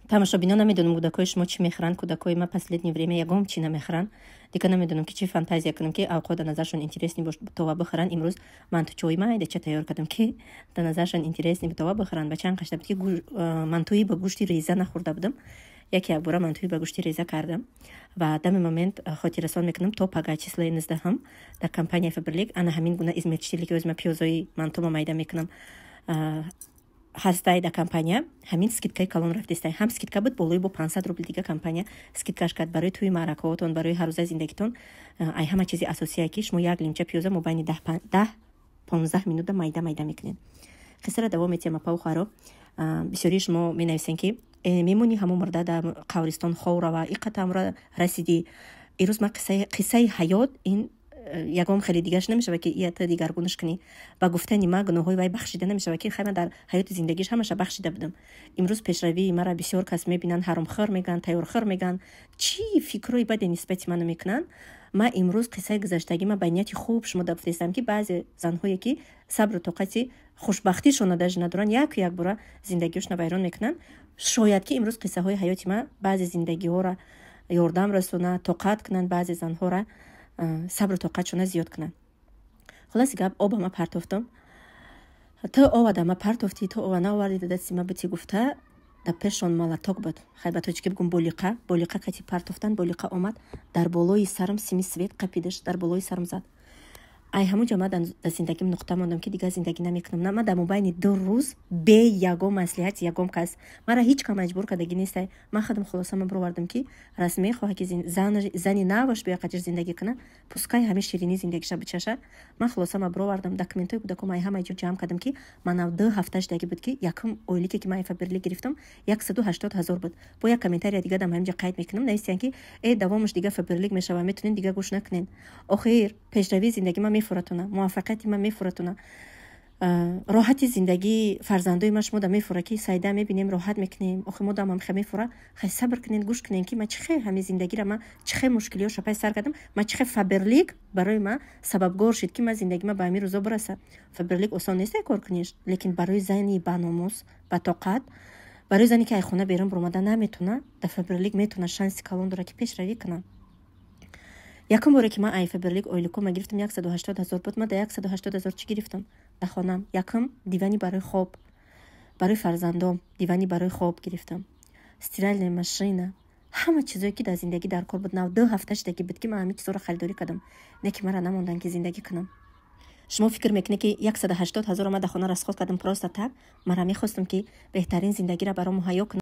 Тамошобино, намедонам, кӯдакҳои шумо чӣ мехӯранд. Кӯдакҳои ма последнее время ягон чӣ намехӯранд. Дига намедонам, ки чӣ фантазия кунам, ки авқот дар назаршон интересный бош, това бихӯранд. Имрӯз мантучои майдача тайёр кардам, ки дар назаршон интересный, това бихӯранд. Ба чанд қашта буд, ки мантуи ба гӯшти реза нахӯрда будам. Яке якбора мантуи ба гӯшти реза кардам. Ва дами момент хотиррасон мекунам: то пага, числои 19-ум, дар компанияи Фаберлик ана ҳамин гуна измельчителе, ки ӯзи ма пиёзои мантума майда мекунам, ҳастай. Дар компания ҳамин скидкаи калон рафтистай. Ҳам скидка буд, болои бо 500 рубл дига компания скидкаш кард. Барои тӯи маъракаотон, барои ҳаррӯзаи зиндагитон ай ҳама чизи асосие, ки шумо як лимча пиёза мобайни 10-15 минута майда майда мекунед. Қиссара давом метиҳам, апаву хоҳаро. Бисёрии шумо менависен, ки мемонӣ, ҳамон мурда дар қабристон хов рава, иқатамра расидӣ. Ирӯз ман қиссаи ҳаёт ин ягон хеле дигарш намешавад, ки ията дигаргунаш кунӣ. Ба гуфтани ма гуноҳҳои вай бахшида намешавад, ки хайма дар ҳаёти зиндагиш ҳамаша бахшида будам. Имрӯз пешравии мара бисёр кас мебинанд, ҳаромхӯр мегӯянд, тайёрхӯр мегӯянд, чӣ фикрҳои баде нисбати ману мекунанд. Ма имрӯз қиссаи гузаштагӣ ма ба нияти хуб шумо гуфтаистам, ки баъзе занҳое, ки сабру тоқати хушбахтишона даже надоранд, яку якбора зиндагиёшона вайрон мекунанд. Шояд ки имрӯз қиссаҳои ҳаёти ма баъзе зиндагиҳоро ёрдам расонад, тоқат кунанд, баъзе занҳоро сабру тоқатшона зиёд кунанд. Хулоси гап, оба ма партофтам. Ту овада ма партофтӣ, ту ова наовардӣ, дадасти ма бити гуфта, дар пешон молоток буд. Хай, ба тоҷикӣ бигум, болиқа. Болиқа кати партофтан, болиқа омад дар болои сарам, сими свет қапидаш, дар болои сарам зад. Ай ҳамун ҷо ма дар зиндагим нуқта мондам, ки дигар зиндагӣ намекунам. На, ма дар мобайни 2 рӯз бе ягон маслиҳати ягон кас, мара ҳеҷ кам маҷбур кардагӣ нестай, ман худам хулоса ма бировардам, ки раз мехоҳа, ки зани наваш биё қатиш зиндагӣ куна, пускай ҳамин ширинии зиндагиша бичаша. Ман хулоса ма бировардам, документҳои кӯдаком ай ҳама ҷо ҷамъ кардам, ки манав 2 ҳафта шудагӣ буд, ки якум ойлике, ки ман Фаберлик гирифтам, 180 000 буд. Бо як комментария дига дам ҳаминҷа қайд мекунам. Нависиян, ки давомаш дига Фаберлик мешава, метунен дига гӯш накунен. Охир пешравии зиндагӣ ман мефуратона, муваффақияти ман мефуратона, роҳати зиндагии фарзандои ман шумо да мефура, ки сайда мебинем, роҳат мекунем. Охи мо дам ҳамхе мефура. Хай, сабр кунен, гӯш кунен, ки ман чӣ хел ҳамин зиндагира, ман чӣ хел мушкилиҳоша пай сар кардам, ман чӣ хел Фаберлик барои ман сабабгор шуд, ки ман зиндагима ба ҳамин рӯзо бираса. Фаберлик осон нест кор куниш, лекин барои зани баномус, батоқат, барои зане, ки ай хона берун баромада наметуна, дар Фаберлик метуна, шанси калон дора, ки пешравӣ кунад. Якум боре, ки ман ай Фаберлик ойликома гирифтам, 180 000 буд. Ман дар 180 000 чӣ гирифтам дар хонам? Якум, дивани барои хоб, барои фарзандом дивани барои хоб гирифтам, стиральная машина, ҳама чизое, ки дар зиндагӣ дар кор буд. Нав 2 ҳафта шудагӣ буд, ки ман ҳамин чизоро харидорӣ кардам, не ки мара намондан, ки зиндагӣ кунам. Шумо фикр мекунед, ки 180 000-ро ман дар хона расход кардам просто так? Мара мехостам, ки беҳтарин зиндагиро баром муҳайё кунам.